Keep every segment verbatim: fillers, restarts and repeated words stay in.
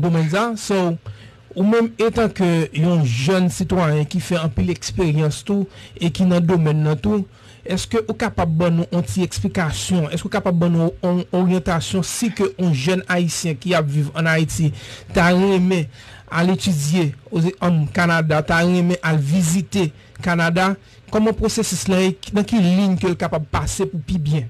domèn sa. So, ou menm, etanke yon jèn sitwayen ki fè anpil eksperyans tou e ki nan domèn nan tou, èske ou kapab ban nou yon ti eksplikasyon, èske ou kapab ban nou yon oryantasyon si ke yon jèn ayisyen ki ap viv ann Ayiti ta renmen al etidye o Kanada, ta renmen al vizite Kanada, kòman pwosesis lan ye, nan ki liy ke l kapab pase pou pi byen?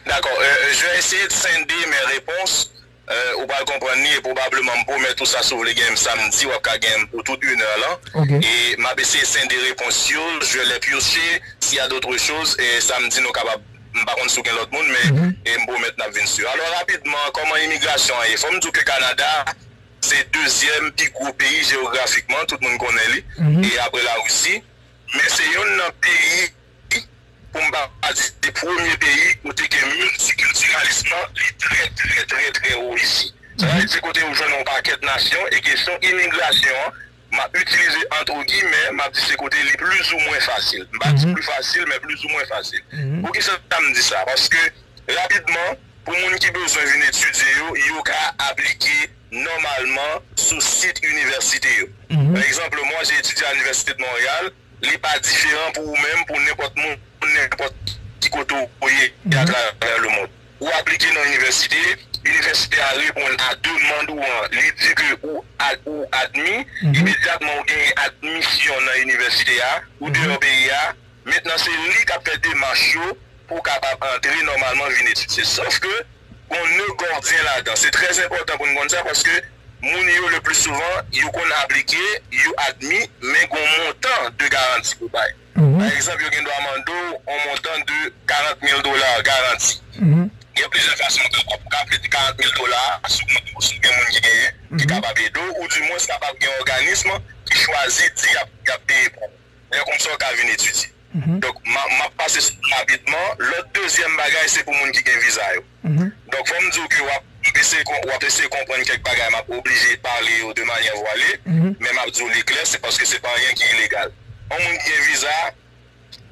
D'accord. Euh, je vais essayer de sender mes réponses. Euh, ou pral konprann li e pwobableman m pwomèt ou sa, si w vle gen m samdi, w ap ka gen m pou tout inè lan. E m ap eseye sende repons yo, je vais les piocher, s'il y a d'autres choses, e samdi nou kapab, m pa konn si w gen lòt moun, men e m pwomèt n ap vin sou yo. Alò, rapidman, kòman imigrasyon an ye? Fò m di w ke Kanada se dezyèm pi gwo peyi jewografikman, tout moun konnen li, e apre Larisi. Men se youn nan peyi, pou m pa di se premye peyi, kote ke miltikiltiralism lan, li trè, trè, trè, trè wo isi. Sa vle di se kote ou jwenn yon pakèt nasyon, e kesyon imigrasyon an, m ap itilize entre guillemets, m ap di se kote li plizoumwen fasil. M pa di pli fasil, men plizoumwen fasil. Poukisa m di sa? Paske, rapidman, pou moun ki bezwen vin etidye yo, yo ka aplike nòmalman sou sit inivèsite yo. Pa egzanp, mwen, j'ai étudié à l'Université de Montréal, li pa diferan pou ou menm, pou nenpòt moun, pou nenpòt ki kote w ye atravè lemonn. Ou aplike nan inivèsite, inivèsite a reponn a demann ou an, li di ke ou ad, ou admi, imedyatman ou genyen admisyon nan inivèsite a, ou deyò peyi a, mentnan se li k ap fè demach yo pou w kapab antre nòmalman vin etidye. Sòf ke gon ne gòdyen ladan. Se trè enpòtan pou n konn sa paske moun yo le pli souvan, yo konn aplike, yo admi, men gon montan de garanti pou bay. Pa egzanp, yo gen dwa mande w yon montan de karant mil dola garanti. Gen plizyè fason w kapab kalkile karant mil dola a, si w gen moun ki genyen, ki kapab ede w, oudimwens kapab gen òganism ki chwazi di y ap, y ap peye pou ou. Lè konsa, w ka vin etidye. Donk, m a, m ap pase sou li rapidman. Lòt dezyèm bagay, se pou moun ki gen viza yo. Donk, fò m di w ke w ap eseye, w ap eseye konprann kèk bagay, m ap oblije pale yo de manyè vwale, men m ap di w li klè, se paske se pa anyen ki ilegal. Yon moun ki gen viza,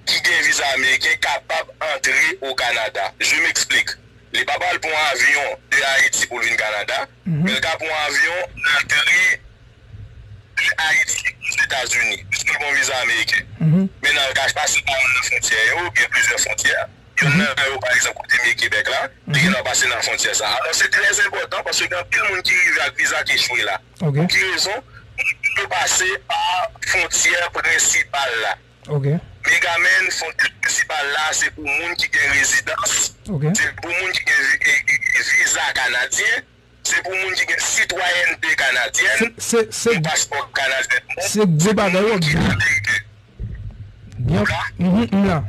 ki gen viza ameriken, kapab antre o Kanada. Je m'explique. Li pa pral pran yon avyon de Ayiti pou l vin Kanada, men l ka pran yon avyon antre de Ayiti Ozetazini, piske l gen yon viza ameriken. Mentnan, l ka pase pa youn nan fwontyè yo, gen plizyè fwontyè. Youn nan yo, pa egzanp, kote m ye Kebèk la, li gen dwa pase nan fwontyè sa. Alò, se trè enpòtan paske gen anpil moun ki rive ak viza ki echwe la. Pou ki rezon? Moun yo pase pa fwontyè prensipal la. Megaman, fwontyè prensipal la, se pou moun ki gen rezidans, se pou moun ki gen vi, e, e, e, viza kanadyen, se pou moun ki gen sitwayènte kanadyèn, yon paspò kanadyen, se pou moun ki ameriken. Byen, mhm, m la.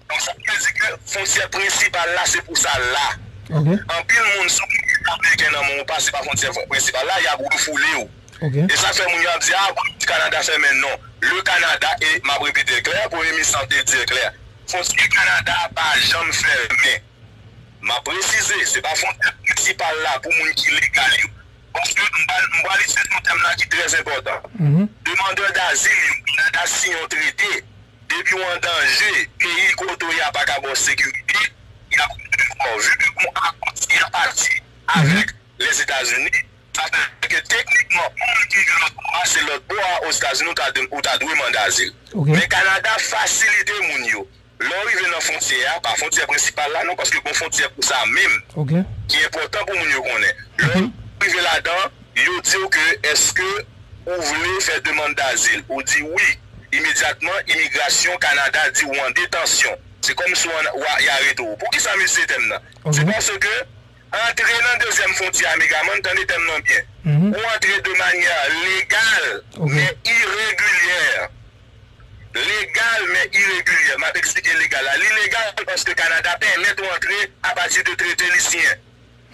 Donk, sa vle di ke fwontyè prensipal la, se pou sa l la. Anpil moun, si w gen ameriken nan men w, ou pase pa fwontyè prensipal la, y ap refoule w. E sa fè moun yo ap di, a, bon, Kanada fèmen. Non. Le Kanada, e m ap repete l klè, Premye Minis lan te di l klè, fwontyè Kanada a pa janm fèmen. M ap presize, se pa fwontyè prensipal la pou moun ki legal yo. Paske m pral, m pral itilize yon tèm la ki trè enpòtan. Demandè dazil yo, Kanada siyen yon trete, depi w an danje, peyi kote w ye a pa ka ba w sekirite, y ap ouvri pou w. Vi ke gon akò triyapati avèk Lèzetazini, sa vle di ke teknikman, yon moun ki rive lòt bò a, se lòt bò a, Ozetazini, ou ta, ou ta dwe mande azil. Men Kanada fasilite moun yo. Lè w rive nan fwontyè a, pa fwontyè prensipal la non, paske gon fwontyè pou sa menm, ki enpòtan pou moun yo konnen. Lè w rive ladan, yo di w ke èske ou vle fè demann dazil? Ou di wi. Imedyatman, imigrasyon Kanada di w an detansyon. Se kòmsi w an, w a, y arete w. Poukisa m itilize tèm nan? Se paske antre nan dezyèm fwontyè a, Megaman, tande tèm nan byen. Ou antre de manyè legal, men iregilyè. Legal, men iregilyè. M ap eksplike legal la. Li legal paske Kanada pèmèt ou antre apati de trete li siyen.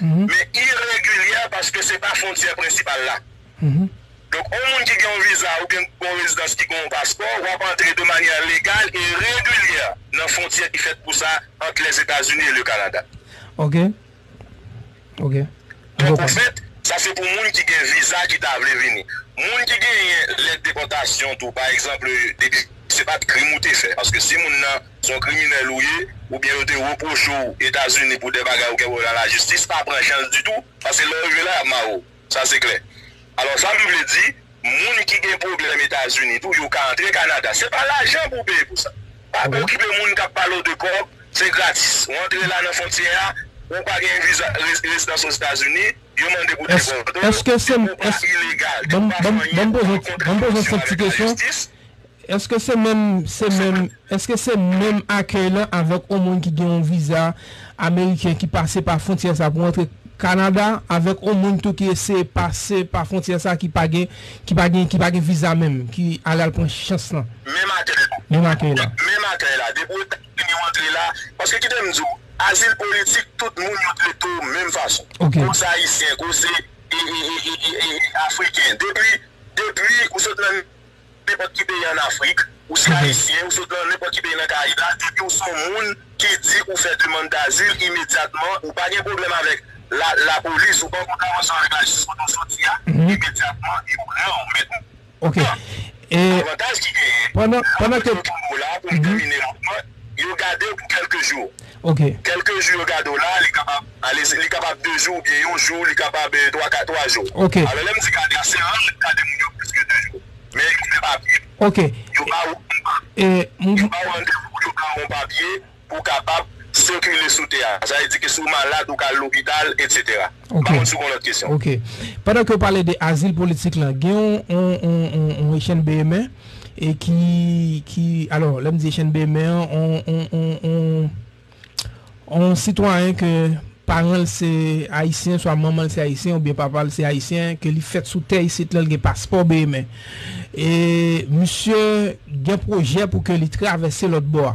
Men iregilyè paske se pa fwontyè prensipal la. Donk, yon moun ki gen yon viza oubyen yon rezidans ki gen yon paspò, w ap antre de manyè legal e regilyè nan fwontyè ki fèt pou sa ant Lèzetazini e le Kanada. Ok. Ok. Donk, anfèt, sa se pou moun ki gen viza ki ta vle vini. Moun ki genyen lèt depòtasyon tou, pa egzanp, depi se pa t krim ou te fè. Paske si moun nan se yon kriminèl ou ye, oubyen yo te repwoche w Etazini pou de bagay ou gen pwoblèm a lajistis, pa pran chans ditou, paske lè w rive la, ap mare w. Sa se klè. Alò, sa m vle di, moun ki gen pwoblèm Etazini tou, yo ka antre Kanada. Se pa lajan pou w peye pou sa. Pa okipe moun k ap pale w de kòb, se gratis. Ou antre la nan fwontyè a, ou pa gen viza rez- rezidans Ozetazini, yo mande pou depòte w, epi w pa ilegal, epi w pa fè anyen, ou pa kontre kòripsyon avèk lajistis. Èske se menm se menm èske se menm akèy lan avèk yon moun ki gen yon viza ameriken ki pase pa fwontyè sa pou antre Kanada avèk yon moun tou ki eseye pase pa fwontyè sa ki pa gen ki pa gen ki pa gen viza menm ki al al pran chans lan? Menm akèy la. Menm akèy la. Menm akèy la. Depi w Etazini w antre la, paske kite m di w, azil politik tout moun yo trete w menm fason. Ke w se ayisyen, ke w se e, e, e, e, e, e, afriken. Depi, depi ou sot nan nenpòt ki peyi ann Afrik, ou se ayisyen, ou sot nan nenpòt ki peyi nan Karayib la, depi ou se yon moun ki di ou fè demann dazil imedyatman, ou pa gen pwoblèm avèk la, lapolis, ou pa gen kontravansyon avèk lajistis kote w soti a, imedyatman, yo pran w. Mentnan, Ok. E avantaj ki genyen, pandan, pandan ke. Yo tonbe w la, pou m tèmine rapidman, yo gade w pou kèlke jou. Ok. Kèlke jou yo gade w la, li kapab ale, li kapab de jou oubyen yon jou, li kapab eh, twa, kat, twa jou. Ok. Alò, lè m di gade a, se rar lè m gade moun yo plis ke de jou. Men yo gen papye. Ok. Yo ba w, E, m- yo ba w randevou, yo ba w yon papye pou w kapab sikile sou tè a. Sa vle di ke si w malad, ou ka al lopital, etsetera. M pa konn si w gen lòt kesyon. Ok. Pandan ke w pale de azil politik lan, gen yon, yon, yon, yon, yon Echèn Beyemen e ki, ki, alò, lè m di Echèn Beyemen an, yon, yon, yon, yon, yon sitwayen ke paran l se ayisyen, swa manman l se ayisyen oubyen papa l se ayisyen, ke li fèt sou tè isit lan, li gen paspò Beyemen. E misye gen pwojè pou ke li travèse lòt bò a.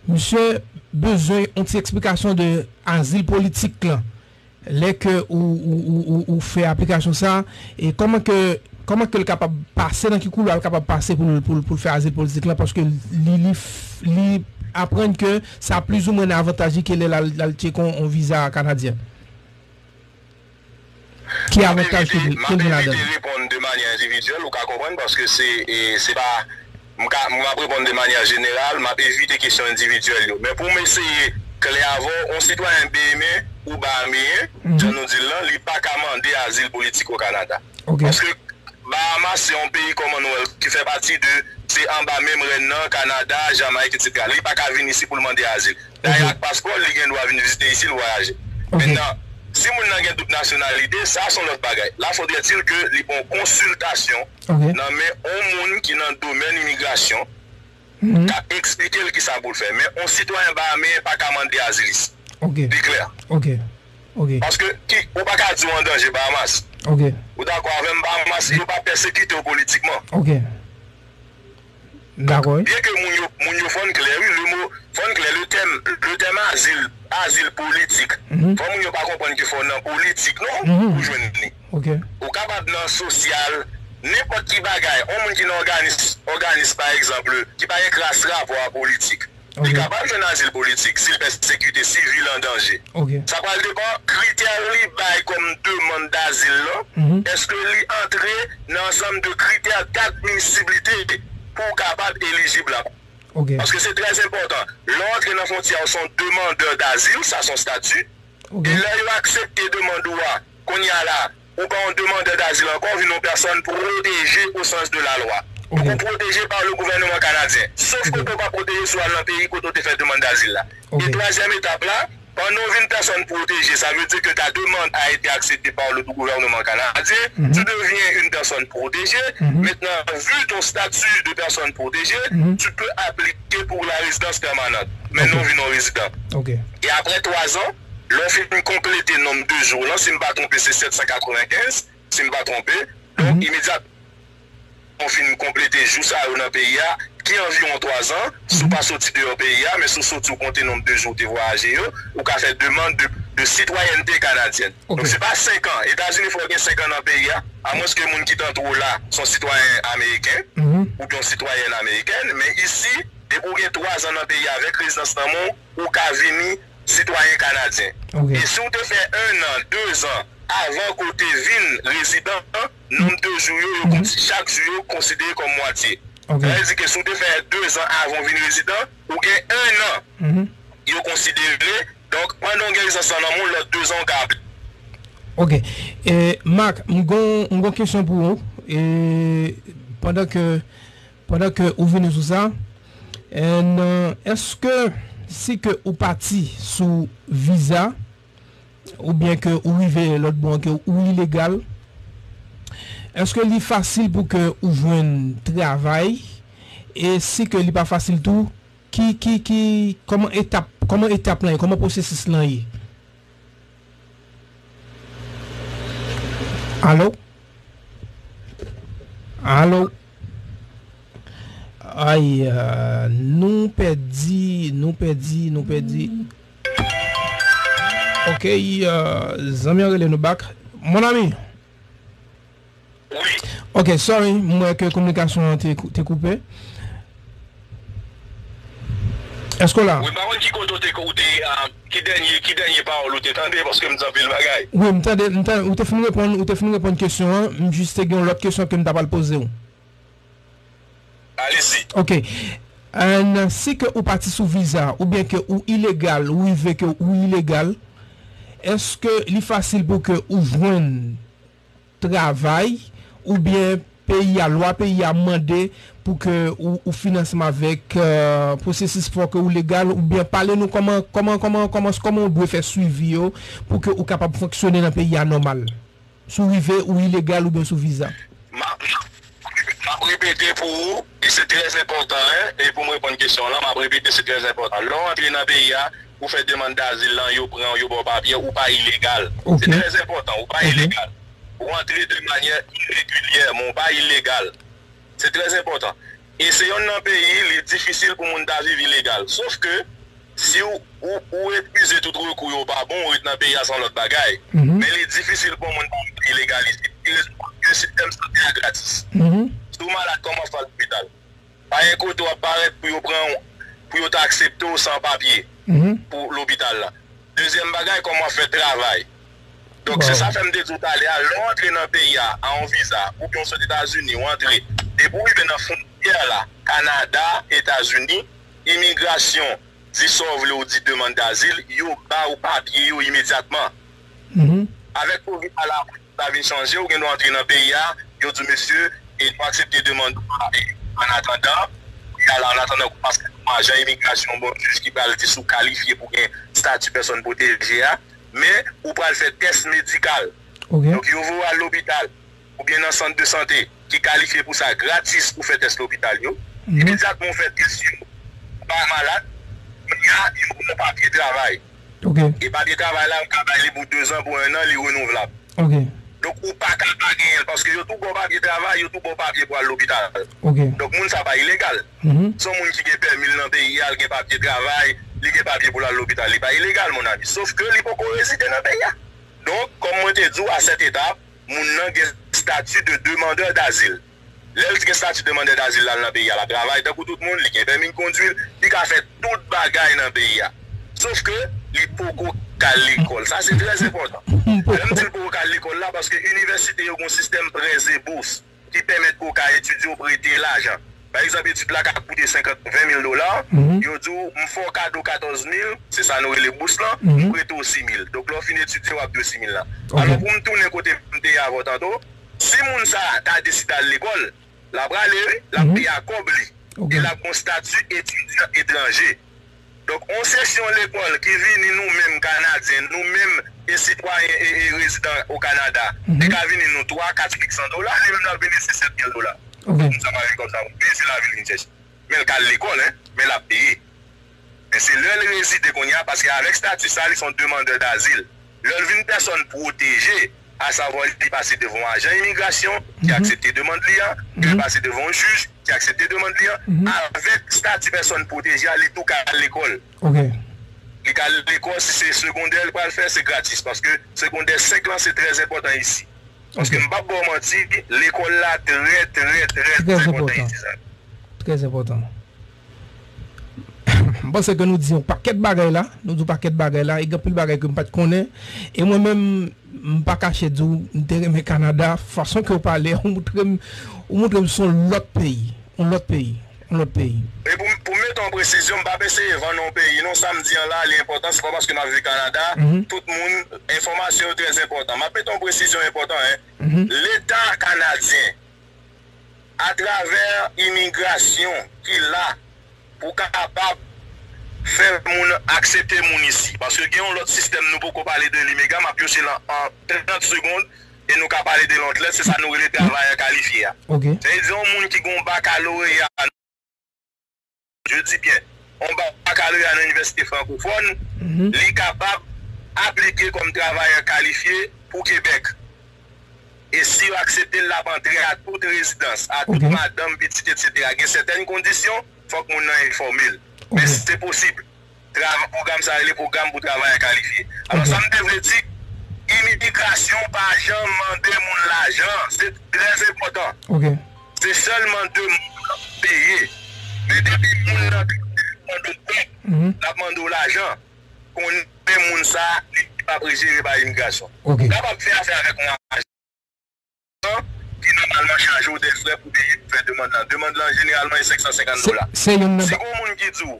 Misye bezwen yon ti eksplikasyon de azil politik lan. Lè ke ou, ou, ou, ou, ou fè aplikasyon sa, e kòman ke, kòman ke l kapab pase, nan ki koulwa l kapab pase pou l, pou l, pou l fè azil politik lan, paske li, li, f- li aprann ke sa plizoumwen nan avantaj li ke lè l al, l al tcheke yon, yon viza kanadyen. Ki avantaj ke, ke l gen ladan l? Reponn de manyè endividyèl, ou ka konprann, paske se, e, se pa, m ka, m ap reponn de manyè jeneral, m ap evite kesyon endividyèl yo. Men pou m eseye klè avè w, yon sitwayen beyemen ou bahameyen, jan nou di l lan, li pa ka mande azil politik o Kanada. Ok. Paske Bahamas se yon peyi Commonwealth ki fè pati de, se anba menm rèn nan, Kanada, Jamayik, etsetera. Li pa ka vin isi pou l mande azil. Dayè ak paspò l, li gen dwa vin vizite isi, l vwayaje. Mentnan, si moun nan gen doub nasyonalite, sa se yon lòt bagay. La faudrait-il ke li pran yon konsiltasyon nan men yon moun ki nan domèn imigrasyon, k ap eksplike l kisa pou l fè. Men yon sitwayen bahameyen pa ka mande azil isi. Li klè. Ok. Ok. Paske ki, ou pa ka di w an danje Bahamas. Ok. Ou dakò avè m, Bahamas, yo pa pèsekite w politikman. Ok. M dakò, wi. Byen ke moun yo, moun yo fò n klè, wi, le mo, fò n klè, le tèm, le tèm azil, azil politik. Fò moun yo pa konprann ke fò w nan politik, non, pou jwenn li. Ok. Ou kapab nan sosyal, nenpòt ki bagay. Yon moun ki nan òganis, òganis, pa egzanp, ki pa gen kras rapò a politik. Li kapab jwenn azil politik si l pèsekite, si vi l an danje. Sa pral depann kritè li bay kòm demann dazil lan. Èske li antre nan ansanm de kritè dadmisiblite pou w kapab elijib la? Paske se trè enpòtan. Lè w antre nan fwontyè a, w se yon demandè dazil, sa se yon stati. E lè yo aksepte demann ou a, kounye a la, ou pa yon demandè dazil ankò, ou vin yon pèsòn pwoteje au sens de la loi. Donk, ou pwoteje par le gouvernement canadien. Sof kote ou pa pwoteje si w al nan peyi kote ou te fè demann dazil la. E twazyèm etap la, pandan w vin pèsòn pwoteje, sa vle di ke ta demande a été acceptée par le gouvernement canadien, tu deviens une personne protégée. Maintenant, vu ton statut de personne protégée, tu peux appliquer pour la résidence permanente. Mentnan w vin yon rezidan. E apre twa zan, lè w fin konplete nonb de jou w lan, si m pa twonpe, se sèt san katrevenkenz, si m pa twonpe. Donk, imedyatman w fin konplete jou sa yo nan peyi a, ki anviwon twa zan, si w pa soti deyò peyi a, men si w soti, w konte nonb de jou w te vwayaje yo, ou ka fè demann de, de sitwayènte kanadyèn. Donk, se pa senk an. Etazini fè w gen senk an nan peyi a, amwenske moun ki t antre w la se yon sitwayen ameriken, oubyen yon sitwayèn amerikèn, men isi, depi w gen twa zan nan peyi a avèk rezidans nan men w, ou ka vini sitwayen kanadyen. E si w te fè en an, de zan avan ke w te vin rezidan, nonb de jou yo, yo konsi- chak jou yo konsidere kòm mwatye. Sa vle di ke si w te fè de zan avan w vin rezidan, ou gen en an yo konsidere. Donk, pandan w gen rezidans lan nan men w, lòt de zan w ka aplike. Ok. E, Marc, m gon, m gon kesyon pou ou. E, pandan ke, pandan ke ou vini sou sa, and, euh, èske si ke ou pati sou viza, oubyen ke ou rive lòt bò an, ke ou ilegal, èske li fasil pou ke ou jwenn travay? E si ke li pa fasil tou, ki, ki, ki, kòman etap, kòman etap lan ye, kòman pwosesis lan ye? Alo? Alo? Ay, euh, nou pèdi, nou pèdi, nou pèdi. Ok, euh, zanmi an rele nou back. Mon ami. Wi. Ok, sorry, m wè ke kominikasyon an te, kou- te koupe. Èske w la? Wi, m pa konn ki kote ou te, ou te, ah, ki dènye, ki dènye pawòl ou te tande, paske m di anpil bagay. Wi, m tande, m tande, ou te fin reponn, ou te fin reponn kesyon an, m jis te gen yon lòt kesyon ke m ta pral poze w. Alezi. Ok. And si ke ou pati sou viza, oubyen ke ou ilegal, ou rive ke ou ilegal, èske li fasil pou ke ou jwenn travay, oubyen peyi a, lwa peyi a mande pou ke ou, ou fin ansanm avèk, euh, pwosesis, fò ke ou legal, oubyen pale nou kòman, kòman, kòman, kòman, kòman ou dwe fè swivi yo pou ke ou kapab fonksyone nan peyi a nòmal. Si w rive, ou ilegal oubyen sou viza. M ap, m ap repete pou ou, e se trè enpòtan, en, e pou m reponn kesyon w lan, m ap repete, se trè enpòtan. Lè w antre nan peyi a, ou fè demann dazil lan, yo pran w, yo ba w papye, ou pa ilegal. Ok. Se trè enpòtan, ou pa ilegal. Ou antre de manyè iregilyè, men ou pa ilegal. Se trè enpòtan. E se yonn nan peyi, li difisil pou moun ta viv ilegal. Sof ke, si w, ou, ou epuize tout rekou yo pa bon, ou ret nan peyi a, se yon lòt bagay. Men li difisil pou moun ta viv ilegal isit. Ki rezon? Paske sistèm sante a gratis. Si w malad, kòman w fè al lopital? Pa gen kote w ap parèt pou yo pran w, pou yo ta aksepte w san papye pou lopital la. Dezyèm bagay, kòman w ap fè travay? Donk, se sa fè m te di w talè a, lè w antre nan peyi a, a yon viza, oubyen w sot Etazini, w antre, depi w rive nan fwontyè la, Kanada, Etazini, imigrasyon, di sa w vle, ou di demann dazil, yo ba w papye yo imedyatman. Avèk kovid la, la, sa vin chanje, ou gen dwa antre nan peyi a, yo di w, mesye, e nou aksepte demann ou a, e, an atandan, peyi a la, an atandan, paske yon ajan imigrasyon, bon, jij ki pral di si w kalifye pou gen estati pèsòn pwoteje a, men ou pral fè tès medikal. Donk, yo voye w al lopital oubyen nan sant de sante ki kalifye pou sa gratis pou fè tès lopital yo. Imedyatman w fè tès yo, ou pa malad, kounye a, yo ba w papye travay. E papye travay la, yo ka bay li pou dezan, pou ennan, li renouvlab. Donk, ou pa ka pa genyen l, paske yo tou ba w papye travay, yo tou ba w papye pou al lopital. Donk, moun sa pa ilegal. Se yon moun ki gen pèmi l nan peyi a, l gen papye travay, li gen papye pou l al lopital. Li pa ilegal, mon ami. Sof ke li poko rezide nan peyi a. Donk, kòm mwen te di w, à cette étape, moun nan gen stati de demandeur d'asile. Lè l gen stati demandè dazil la, l nan peyi a, l ap travay tankou tout moun, li gen pèmi kondwi, li ka fè tout bagay nan peyi a. Sof ke li poko ka al lekòl. Sa se trè enpòtan. Lè m di l poko ka al lekòl la, paske inivèsite yo gen yon sistèm prè e bous ki pèmèt ke w ka etidye, w prete lajan. Pa egzanp, etid la ka koute senkant, ven mil dola, yo di w, m fè w kado katòz mil, se sa nou rele bous lan, m prete w sis mil. Donk, lè w fin etidye, w ap dwe sis mil la. Alò, pou m tounen kote m te ye avè w tanto, si moun sa a ta deside al lekòl, l ap ale, wi, l ap peye ak kòb li. E l ap gen yon stati etidyan etranje. Donk, yon sesyon lekòl ki vini nou menm Kanadyen, nou menm e sitwayen e, e rezidan o Kanada, li ka vini nou twa, kat, senk san dola, li menm l ap vini se sèt mil dola. Fòk moun sa pa vin kòb sa pou peye, se lavi l vin chèche. Men l ka al lekòl, en, men l ap peye. Men se lè l rezide kounye a, paske avèk stati sa, li se yon demandè dazil. Lè l vin pèsòn pwoteje, asavwa li pase devan yon ajan imigrasyon ki aksepte demann li an, ke l pase devan yon jij ki aksepte demann li an, avèk stati pèsòn pwoteje a, li tou ka al lekòl. Li ka al lekòl, si se segondè l pral fè, se gratis, paske segondè senk lan se trè enpòtan isi. Paske m p ap ba w manti, lekòl la trè, trè, trè, trè enpòtan isi sa. Trè enpòtan. M panse ke nou di yon pakèt bagay la, nou di yon pakèt bagay la, e gen anpil bagay ke m pa t konnen. E mwen menm, m pa kache di w, m te renmen Kanada, fason ke w pale, ou montre m, ou montre m se yon lòt peyi, yon lòt peyi, yon lòt peyi. E pou, pou m mete yon presizyon, m p ap eseye vann yon peyi non, sa m di an la, li enpòtan, se pa paske m ap viv Kanada, tout moun, enfòmasyon yo trè enpòtan. M ap mete yon presizyon enpòtan, en. Leta kanadyen, atravè imigrasyon ki la pou kapab fè moun aksepte moun isi. Paske gen yon lòt sistèm nou poko pale de li, mega, m ap yoche l an, an trant segonn, e nou ka pale de l an trant, se sa nou rele travayè kalifye a. Sa vle di yon moun ki gen yon bakaloreya, je dis bien, yon bakaloreya nan inivèsite frankofòn, li kapab aplike kòm travayè kalifye pou Kebèk. E si yo aksepte l, l ap antre a tout rezidans, a tout madanm, pitit, etsetera. Gen sètèn kondisyon, fòk moun nan enfòme l. Men se posib. Trav-, pwogram sa rele pwogram pou travayè kalifye. Alò, sa m te vle di, imigrasyon pa janm mande moun lajan. Se trè enpòtan. Se sèlman de moun k ap peye. Men depi moun nan mande w kòb, l ap mande w lajan, konnen moun sa, li p ap jere pa imigrasyon. Ou kapab fè afè avèk yon ajan ki nòmalman chaje w de frè pou peye pou fè demann lan. Demann lan jeneralman e senk san senkant dola. Se, se youn nan... Si gon moun ki di w,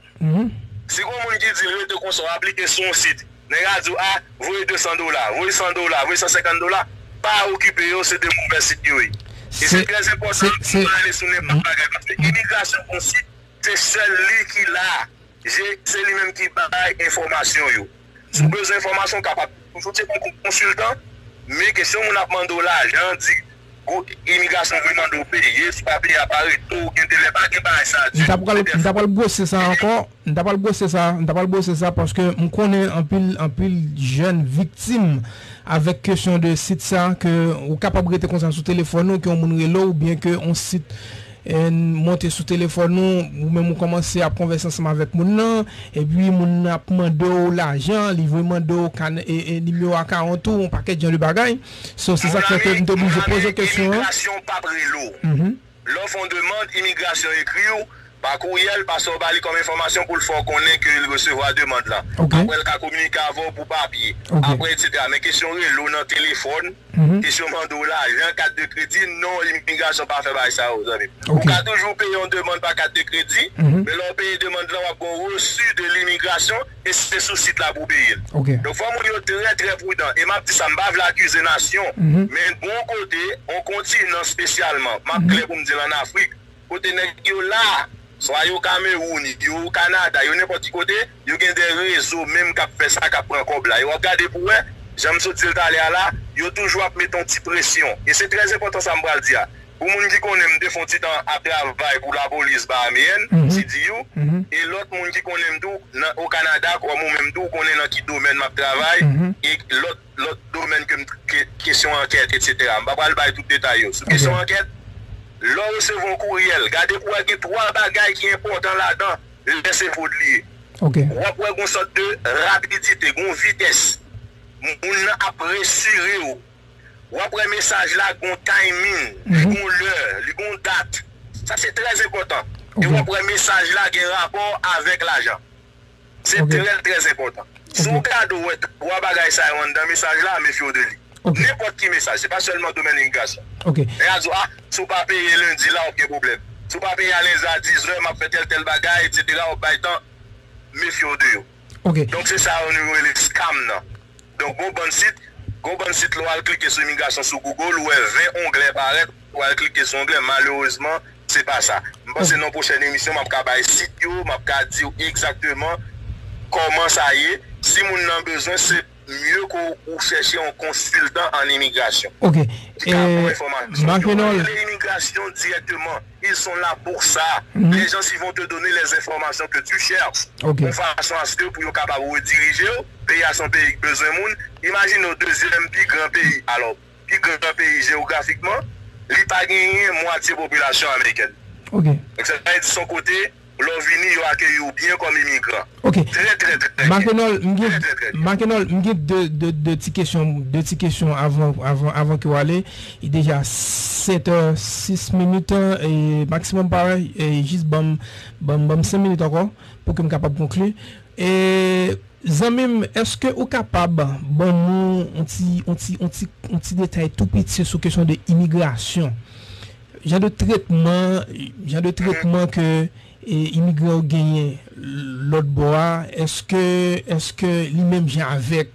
si gon moun ki di l rete konsa, w aplike sou yon sit, nèg la di w, a, voye de san dola, voye san dola, voye san senkant dola, pa okipe yo, se de movè sit yo ye. E se trè enpòtan pou nou ale sou nenpòt bagay, paske imigrasyon gon sit, se sèl li ki la. Se, se li menm ki bay enfòmasyon yo. Si w bezwen enfòmasyon, w kapab toujou tcheke yon konsiltan, men kesyon moun ap mande w lajan, di, gou-, imigrasyon vle mande w peye, si w pa peye, a pa rete w, gen delè, pa gen bagay sa a ditou. M ta pral, m ta pral bwose sa ankò, m ta pral bwose sa, m ta pral bwose sa, paske m konnen anpil, anpil jèn viktim avèk kesyon de sit sa, ke ou kapab rete konsa sou telefòn ou, ke yon moun rele w, oubyen ke yon sit e, monte sou telefòn ou, ou menm ou kòmanse ap konvèse ansanm avèk moun nan, epi moun nan ap mande w lajan, li vle mande w kan-, e, e, nimewo akawont ou, yon pakèt jan de bagay. So, se sa k fè ke m te oblije poze kesyon an. Imigrasyon p ap rele w. Lè w fè yon demann, imigrasyon ekri w pa kouryèl, pase w ba li kòm enfòmasyon pou l fè w konnen ke l resevwa demann lan. Apre, l ka kominike avè w pou papye. Apre, etsetera. Men kesyon rele w nan telefòn, kesyon mande w lajan, kat de kredi, non, imigrasyon pa fè bagay sa yo, zanmi m. Ou ka toujou peye yon demann pa kat de kredi, men lè w peye demann lan, w ap gen yon resi de limigrasyon, e se sou sit la pou w peye l. Donk, fò moun yo trè, trè pridan. E m ap di sa, m pa vle akize nasyon, men gon kote, yon kontinan espesyalman, m ap klè pou m di l, ann Afrik, kote nèg yo la, swa yo Kamewoun, yo Kanada, yo nenpòt ki kote, yo gen de rezo menm k ap fè sa, k ap pran kòb la. E w ap gade pou w wè, jan m sot di l talè a la, yo toujou ap met yon ti presyon. E se trè enpòtan sa m pral di a. Pou moun ki konnen m, m te fè yon ti tan ap travay pou lapolis bahameyèn, C D U, e lòt moun ki konnen m tou, nan, o Kanada, kòm ou menm tou, ou konnen nan ki domèn m ap travay, e lòt lòt domèn ke m, ke, kesyon ankèt, etsetera. M pa pral bay tout detay yo. Sou kesyon ankèt, lè w resevwa yon kouryèl, gade pou w wè gen twa bagay ki enpòtan ladan, lè se vòt li ye. W ap wè gon sòt de rapidite, gon vitès. Moun nan ap resire w. W ap wè mesaj la gon timing, li gon lè, li gon dat. Sa se trè enpòtan. E w ap wè mesaj la gen rapò avèk lajan. Se trè, trè enpòtan. Si w gade w wè twa bagay sa yo anndan mesaj la, mefye w de li. Nenpòt ki mesaj, se pa sèlman domèn imigrasyon. Nèg la di w, a, si w pa peye lendi la, w ap gen pwoblèm. Si w pa peye a lendi a diz è, m ap fè tèl, tèl bagay, etsetera, w ap bay tan, mefye w de yo. Donk, se sa yo nou rele scam nan. Donk, gon bann sit, gon bann sit lè w al klike sou imigrasyon sou Google, ou wè ven onglè parèt, ou al klike sou onglè, malerezman, se pa sa. M panse nan pwochèn emisyon, m ap ka bay sit yo, m ap ka di w egzakteman kòman sa ye. Si moun nan bezwen, se mye ke w chèche yon konsiltan an imigrasyon ki ka ba w enfòmasyon. Yo rele imigrasyon dirèkteman. Ils sont là pour ça. Les gens, ils vont te donner les informations que tu cherches. Yon fason aske pou yo kapab redirije w. Peyi a se yon peyi ki bezwen moun. Imajine w dezyèm pi gran peyi. Alò, pi gran peyi jewografikman, li pa genyen mwatye popilasyon amerikèn. Donk, sa vle di se yon kote, lè w vini, yo akeyi w byen kòm imigran. Trè, trè, trè byen. Makenòl, m gen, Makenòl, m gen de, de, de ti kesyon, de ti kesyon avan, avan, avan ke w ale. Li deja sèt è sis minit, e maksimòm parèy, e jis ban m, ban m, ban m senk minit ankò pou ke m kapab konkli. E zanmi m, èske ou kapab ban nou yon ti, yon ti, yon ti, yon ti detay tou piti sou kesyon de imigrasyon? Jan de tretman, jan de tretman ke e, imigran yo genyen lòt bò a, èske, èske li menm jan avèk,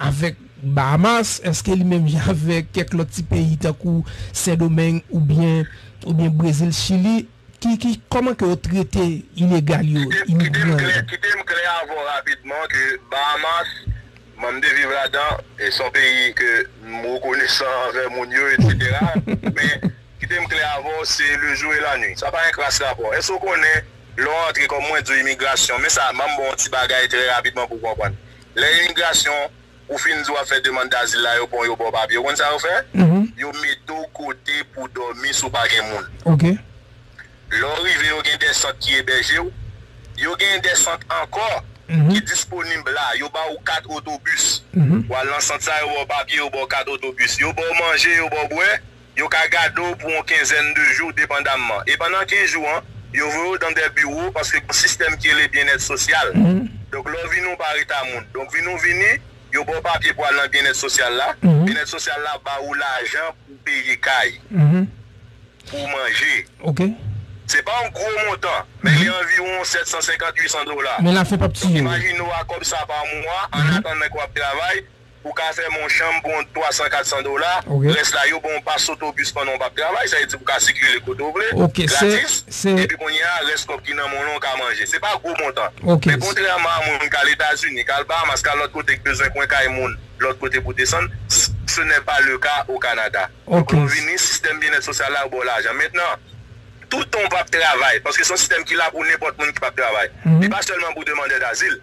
avèk Bahamas, èske li menm jan avèk kèk lòt ti peyi tankou Sendomeng oubyen, oubyen Brezil, Chili, ki, ki, kòman ke yo trete ilegal yo, imigran yo? Kite m klè, kite m klè avè w rapidman ke Bahamas, mwen m te viv ladan, e se yon peyi ke m rekonesan anvè moun yo, etsetera. Men, kite m klè avè w, se le jour et la nuit. Sa pa gen kras rapò. Èske w konnen, lè w antre, kòm mwen di w, imigrasyon, men sa, ban m ba w yon ti bagay trè rapidman pou w konprann. Lè imigrasyon, ou fin di w ap fè demann dazil la, yo pran w, yo ba w papye. Ou konn sa yo fè? Yo mete w kote pou w dòmi si w pa gen moun. Lè w rive, yo gen de sant ki ebèje w. Yo gen de sant ankò ki disponib la. Yo ba w kat otobis. Ou al nan sant sa, yo ba w papye, yo ba w kat otobis. Yo ba w manje, yo ba w bwè. Yo ka gade w pou yon kenzèn de jou, depandamman. E pandan kenz jou an, yo voye w dan de biwo paske gen yon sistèm ki rele byennèt sosyal. Donk, lè w vini, w pa ret a moun. Donk, vini w vini, yo ba w papye pou al nan byennèt sosyal la. Byennèt sosyal la ba ou lajan pou peye kay, pou manje. Se pa yon gwo montan, men li anviwon sèt san senkant, uit san dola. Men lafen p ap tiye w. Imajine w a kòb sa pa mwa, an atandan ke w ap travay, ou ka fèmen yon chanm pou yon twa san, kat san dola. Rès la, yo ba w yon pas otobis pandan w p ap travay. Sa vle di pou w ka sikile kote w vle, gratis. Epi kounye a, rès kòb ki nan men w lan, w ka manje. Se pa gwo montan. Men kontrèman a moun k al Etazini, k al Bahamas, k al lòt kote, k bezwen pran kay moun lòt kote pou desann, ce n'est pas le cas au Canada. Donk, lè w vini, sistèm byennèt sosyal la, yo ba w lajan. Mentnan, toutan w p ap travay, paske se yon sistèm ki la pou nenpòt moun ki p ap travay. Li pa sèlman pou demandè dazil.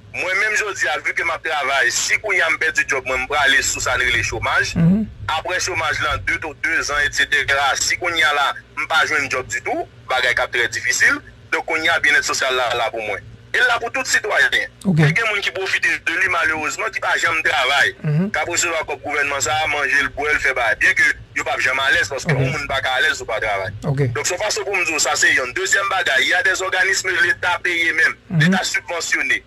Mwen menm jodi a, vi ke m ap travay, si kounye a m pèdi djòb mwen, m prale sou sa n rele chomaj. Apre chomaj lan, de, de zan, etsetera, si kounye a la, m pa jwenn djòb ditou, bagay k ap trè difisil. Donk, kounye a, byennèt sosyal la la pou mwen. E l la pou tout sitwayen. Gen moun ki pwofite de li, malerezman, ki pa janm travay, k ap resevwa kòb gouvènman sa a, manje l, bwè l, fè bagay. Byen ke yo p ap janm alèz, paske yon moun pa ka alèz si w pa travay. Donk, se yon fason pou m di w sa, se yonn. Dezyèm bagay, il y a des organismes Leta peye menm, Leta sibvansyone.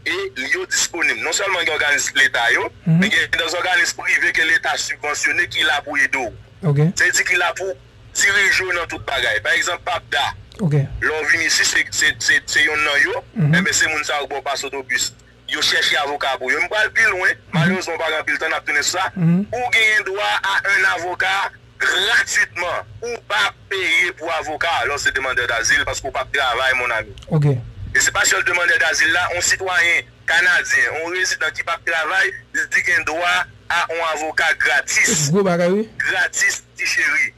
E yo disponib. Non sèlman gen òganis Leta yo, men gen des òganis prive ke Leta sibvansyone ki la pou ede w. Sa vle di ki la pou dirije w nan tout bagay. Pa egzanp, PAPDA. Lè w vin isit, se, se, se, se yonn nan yo, enben se moun sa yo k ba w pas otobis. Yo chèche avoka pou yo. M pral pi lwen, malerezman, m pa gen anpil tan, n ap tounen sou sa. Ou genyen dwa a un avocat gratuitman. Ou pa peye pou avoka lè w se demandè dazil, paske w p ap travay, mon ami. E se pa sèl demandè dazil la, yon sitwayen kanadyen, yon rezidan ki p ap travay, li gen dwa a yon avoka gratis. Gwo bagay, wi. Gratis, ti cheri.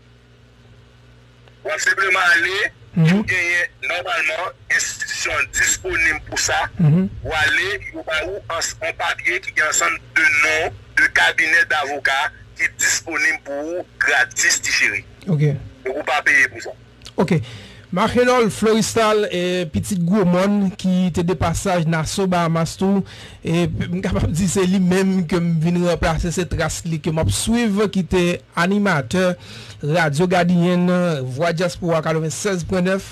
W ap senpleman ale, yo genyen nòmalman enstitisyon an disponib pou sa. Ou ale, yo ba ou yon papye ki gen ansanm de non de kabinè davoka ki disponib pou ou gratis, ti cheri. Donk, ou pa peye pou sa. Ok. Marc Renol Floristal, e, pitit Gwo Mòn, ki te de pasaj Nassau, Bahamas tou. E, m kapab di se li menm ke m vin ranplase, se tras li ke m ap swiv, ki te animatè Radyo Gadiyèn, Vwa Dyaspora katrevennsèz pwen nèf.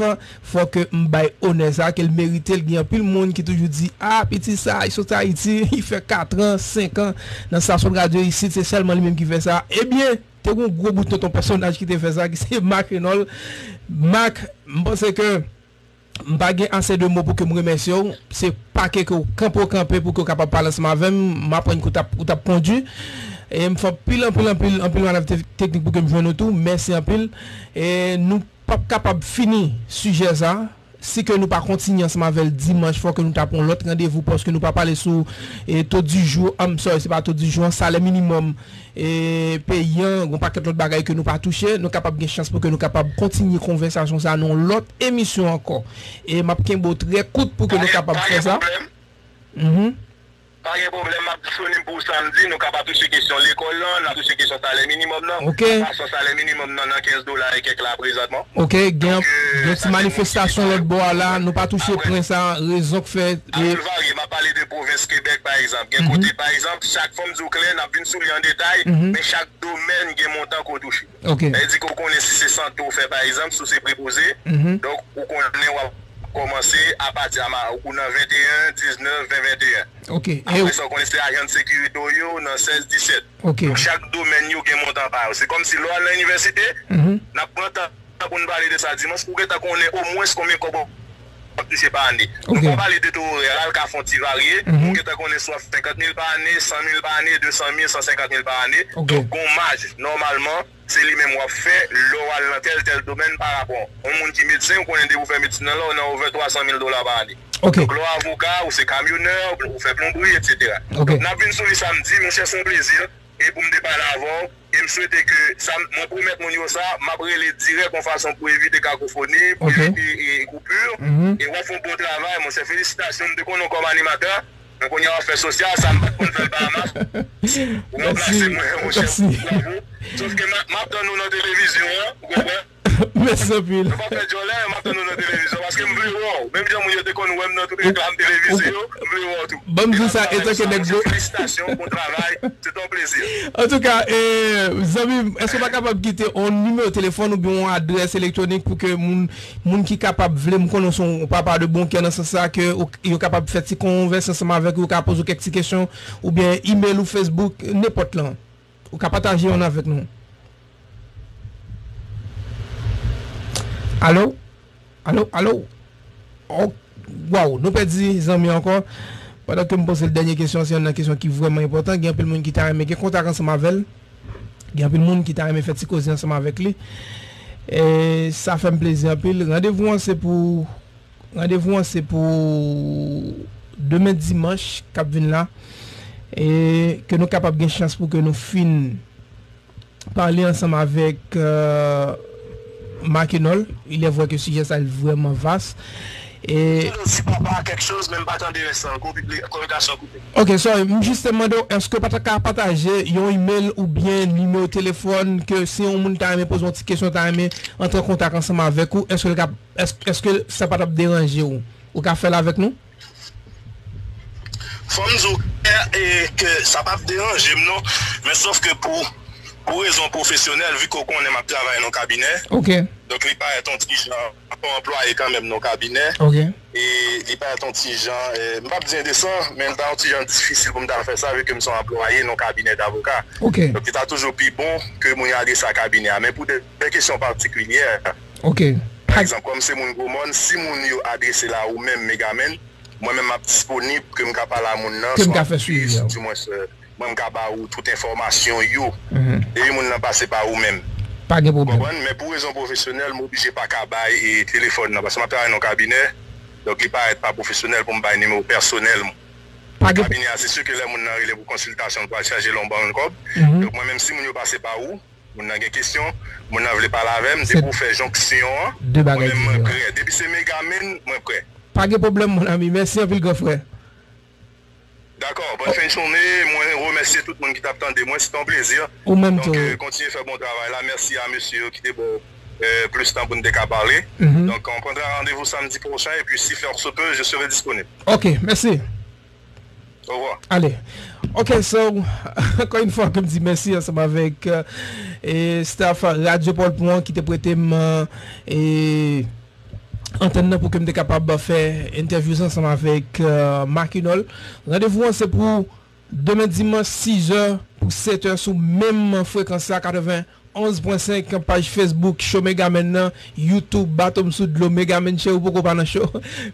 Fòk m bay onè sa ke l merite. L gen anpil moun ki toujou di, "A, piti sa, li sot Ayiti, li fè katran, senkan nan stasyon radyo isit, se sèlman li menm ki fè sa." Ebyen, te gen yon gwo bout tonton pèsonaj ki te fè sa, ki se Marc Renol. Marc, m panse ke m pa gen ase de mo pou ke m remèsye w. Se pake ke w kanpe w kanpe pou ke w kapab pale ansanm avè m. M aprann ke w t ap, ou t ap kondui. E m fè anpil, anpil, anpil, anpil manev te-, teknik pou ke m jwenn ou tou. Mèsi anpil. E nou p ap kapab fini sijè sa si ke nou pa kontinye ansanm avè l dimanch. Fòk nou ta pran yon lòt randevou, paske nou pa pale sou, e, to di jou, I'm sorry, se pa to di jou an, salè minimòm, e, peyi an, gon pakèt lòt bagay ke nou pa touche. Nou kapab gen chans pou ke nou kapab kontinye konvèsasyon sa nan yon lòt emisyon ankò. E m ap kenbe w trè kout pou ke nou kapab fè sa. Mhm. Pa gen pwoblèm, m ap disponib pou w samdi. Nou ka pa touche kesyon lekòl lan, n a touche kesyon salè minimòm nan. Ok. Paske salè minimòm nan nan kenz dola e kèk la prezantman. Ok, gen, donk, euh, gen yon ti manifestasyon lòt bò a la, nou pa touche pwen sa, rezon k fè. Al varye, m ap pale de pwovens Kebèk, pa egzanp. Gen kote, pa egzanp, chak, fò m di w klè, n ap vin sou li an detay, men chak domèn gen montan ke w touche. Ok. Sa vle di ke w konnen si se sante w fè, pa egzanp, si w se prepoze, donk, ou konnen w ap kòmanse apati a ma-, ou nan venteyen, diznèf, ven, venteyen. Ok. Apre sa, ou konnen se ajan de sekirite w ye, ou nan sèz, disèt. Ok. Donk, chak domèn yo gen montan pa yo. Se kòmsi lè w al nan inivèsite, n ap pran tan pou n pale de sa dimanch, pou w gentan konnen omwens konbyen kòb w ap touche pa ane. Nou Ok. pa pale de to orè la, l ka fè yon ti varye, Mhm. ou gentan konnen si w ap fè senkant mil pa ane, san mil pa ane, desan mil, san senkant mil pa ane. Ok. Donk, gon maj, nòmalman, se li menm w ap fè lè w al nan tèl, tèl domèn pa rapò. Yon moun ki medsen, ou konnen depi w fè medsin nan la, w nan over twa san mil dola pa ane. Ok. Donk, lè w avoka, ou se kamyonè, ou fè plonbri, etsetera. Ok. Donk, n ap vin sou li samdi, monchè, se yon plezi, e pou m te pale avè w, e m swete ke sa, mwen pwomèt moun yo sa, m ap rele dirèk yon fason pou evite kakofoni, pou Ok. evite, e, koupi. Mhm. E w ap fè yon bon travay, monchè, felisitasyon, m te konnen w kòm animatè, men kounye a w ap fè sosyal, sa m pa t konn fè l Bahamas. Ou ranplase Mèsi. mwen, monchè, Mèsi. bravo. Sòf ke m a-, m ap tann ou nan televizyon an, ou konprann? Mèsi anpil. Nou pa fè djòlè, m ap tann nou nan televizyon, paske m vle wè w. Menm jan moun yo te konn wè m nan tout reklame televize yo, m vle wè w tou. Ban m di w sa, etanke nèg gwo. Felisitasyon, bon travay, se te yon plezi. Antouka, e, zanmi m, èske w pa kapab kite yon nimewo telefòn oubyen yon adrès elektwonik pou ke moun, moun ki kapab vle, m konnen w se yon papa de bon kè nan sans sa, ke ou, yo kapab fè ti konvèse ansanm avèk ou, yo ka poze w kèk ti kesyon, oubyen email ou, Facebook, nenpòt lan. Ou ka pataje youn avèk nou. Alo? Alo? Alo? Oh, waw, nou pèdi zanmi ankò. Pandan ke m poze l dènye kesyon, se youn nan kesyon ki vrèman enpòtan. Gen anpil moun ki ta renmen gen kontak ansanm avè l. Gen anpil moun ki ta renmen fè ti koze ansanm avèk li. E sa fè m plezi anpil. Randevou an se pou Randevou an se pou demen dimanch k ap vin la, e ke nou kapab gen chans pou ke nou fin pale ansanm avèk, euh, Makenòl. Il est vrai que sijè sa vrèman vas. E Ou di papa kèk choz, men m pa tande rès la ankò, kominikasyon koupe. Ok, sorry, m jis te mande w, èske w pa ta ka pataje yon email oubyen nimewo telefòn ke si yon moun ta renmen poze yon ti kesyon, ta renmen antre an kontak ansanm avèk ou, èske l ka Èske, èske sa pa t ap deranje w? Ou ka fè l avèk nou? Fò m di w klè, e, ke sa p ap deranje m non, men sòf ke pou, pou rezon pwofesyonèl, vi ke w konnen m ap travay nan yon kabinè, Ok. donk li parèt yon ti jan, m ap yon anplwaye kanmenm nan yon kabinè, Ok. e li parèt yon ti jan, e, m p ap di endesan, men li ta yon ti jan difisil pou m ta fè sa, vi ke m se yon anplwaye nan yon kabinè davoka. Ok. Donk li ta toujou pi bon ke moun yo adrese a kabinè a. Men pou de, de kesyon patikilyè, Ok. Pa egzanp, kòm se moun Gwomòn, si moun yo adrese l a ou menm, Megaman, mwen menm m ap disponib ke m ka pale a moun nan, Ke m ka fè swivi a. Di mwens, euh, mwen m ka ba ou tout enfòmasyon yo. Mhm. Epi moun nan pase pa ou menm. Pa gen Ou pwoblèm. konprann? Men pou rezon pwofesyonèl, m oblije pa ka bay e telefòn nan, paske m ap travay nan yon kabinè, donk li parèt pa pwofesyonèl pou m bay nimewo pèsonèl mwen. Pa gen Kabinè a, se si ke lè moun nan rele pou konsiltasyon, l pral chaje l yon bann kòb. Mhm. Donk mwen menm, si moun yo pase pa ou, Moun nan gen kesyon, moun nan vle pale avè m, Se depi w fè jonksyon an, de bagay mwen menm mwen diferan. prè. Depi se Megaman, mwen prè. Pa gen pwoblèm, mon ami. Mèsi anpil, gran frè. Dakò, bòn fen jounen. Mwen remèsye tout moun ki t ap tande mwen. Se te yon plezi. Ou menm Donk, tou. euh, kontinye fè bon travay la. Mèsi a mesye yo ki te ba w, euh, plis tan pou n te ka pale. Mhm. Donk, on prendra rendez-vous samedi prochain. Et puis, si faire se peut, je serai disponible. Ok, mèsi. Au revoir. Ale. Ok, so, ankò yon fwa, ke m di mèsi ansanm avèk, euh, e staff Radio Paul Pon ki te prete m, euh, e antèn nan pou ke m te kapab fè entèvyou sa ansanm avèk, euh, Makenòl. Randevou an se pou demen dimanch, sis è pou sèt è sou menm frekans la, katreven onz pwen senk, paj Facebook Show Megaman nan, YouTube Bato m sou dlo Megaman Show, ou poko pa nan show.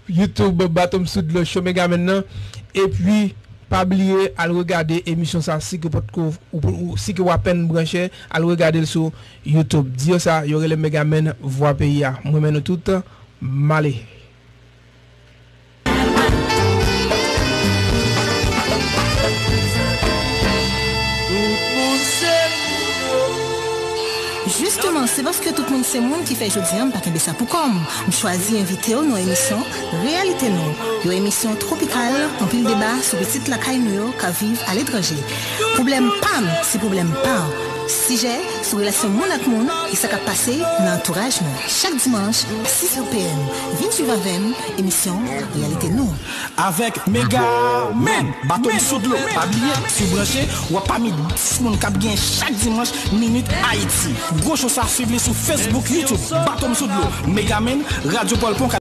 YouTube Bato m sou dlo Show Megaman nan. Epi, pa bliye al regade emisyon sa, si ke potko, ou, ou, si ke w apèn branche, al regade l sou YouTube. Di yo sa, yo rele Megaman, vwa peyi a. Mwen renmen nou tout, m ale. Jisteman, se paske tout moun se moun ki fè jodi a m pa kenbe sa pou kò m. M chwazi envite w nan emisyon Reyalite Nou, yon emisyon twopikal, anpil deba sou pitit lakay nou yo k ap viv aletranje. Pwoblèm pa m, se pwoblèm pa w. Sijè sou relasyon moun ak moun e sa k ap pase nan antouraj nou. Chak dimanch, sis è p m, vin swiv avè m emisyon Reyalite Nou. Avèk Megaman, Bato m sou dlo. Pa bliye, si w branche, w ap pami dis moun k ap gen chak dimanch Minit Ayiti. Gwo show sa, swiv li sou Facebook, YouTube, Bato m sou dlo, Megaman, Radio Paul Pon.